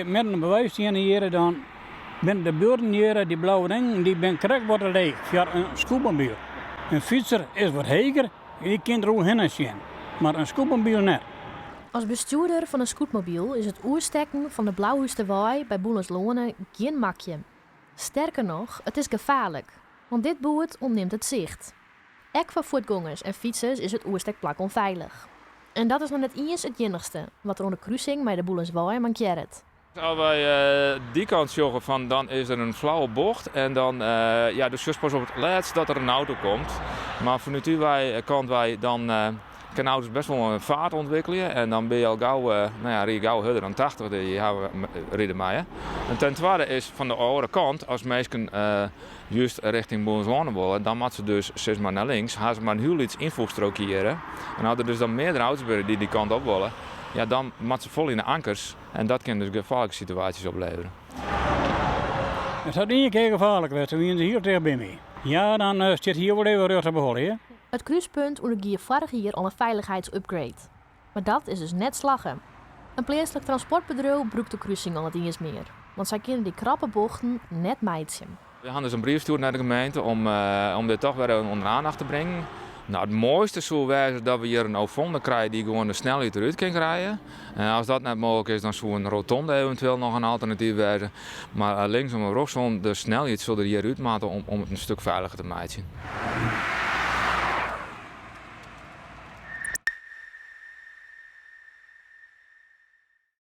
wy midden op de wei steane hjir, dan binne de buorden hjir, dy blauwe dingen, dy binne krekt wat te leech foar in scootmobyl. In fytser is wat heger, dy kin der oerhinne sjen, mar in scootmobyl net. As bestjoerder fan in scootmobyl is it oerstekken fan de Blauhústerwei by Boelensloane gjin makje. Sterker noch, it is gefaarlik, want dit boerd ûntnimt it sicht. Ek foar fuotgongers en fytsers is it oerstekplak ûnfeilich. En dat is noch net iens it iennichste wat der oan de krusing mei de Boelenswei mankearret. As wy dy kant sjogge fan dan is der in flauwe bocht en dan ja, do sjochst pas op it lêst dat der in auto komt. Mar fanút dy wei, kant wei dan kinne auto's best wol in faart ûntwikkelje en dan binne je al gau, no ja, ride je gau hurder dan 80 dy't je hawwe ride meie. En ten twadde is fan de oare kant, as minsken just rjochting Boelensloane wolle, dan moatte se dus sis mar nei links, ha se mar in hiel lyts ynfoechstrookje hjirre. En as der dus dan meardere auto's binne dy't dy kant op wolle, ja, dan moatte se fol yn de ankers en dat kin dus gefaarlike situaasjes opleverje. It hat ien kear gefaarlik west, toen wiene se hiel ticht by my. Ja, dan stiet hier wol even rjocht op 'e holle, hear. It krúspunt ûndergie foarich jier al in feilichheidsupgrade. Mar dat is dus net slagge. In pleatslik transportbedriuw brûkt de krusing al net iens mear, want sy kinne dy krappe bochten net meitsje. We hawwe dus in brief stjoerd nei de gemeente om, om dit toch wer ûnder aandacht te bringen. No, it moaiste soe wêze dat we hjir in ovonde krije dy't gewoan de snelheid derút kin krije. En as dat net mooglik is, dan soe in rotonde eventueel noch in alternatyf wêze. Mar linksom of rjochtsom, de snelheid sil der hjir út moatte om, om it in stik feiliger te meitsjen.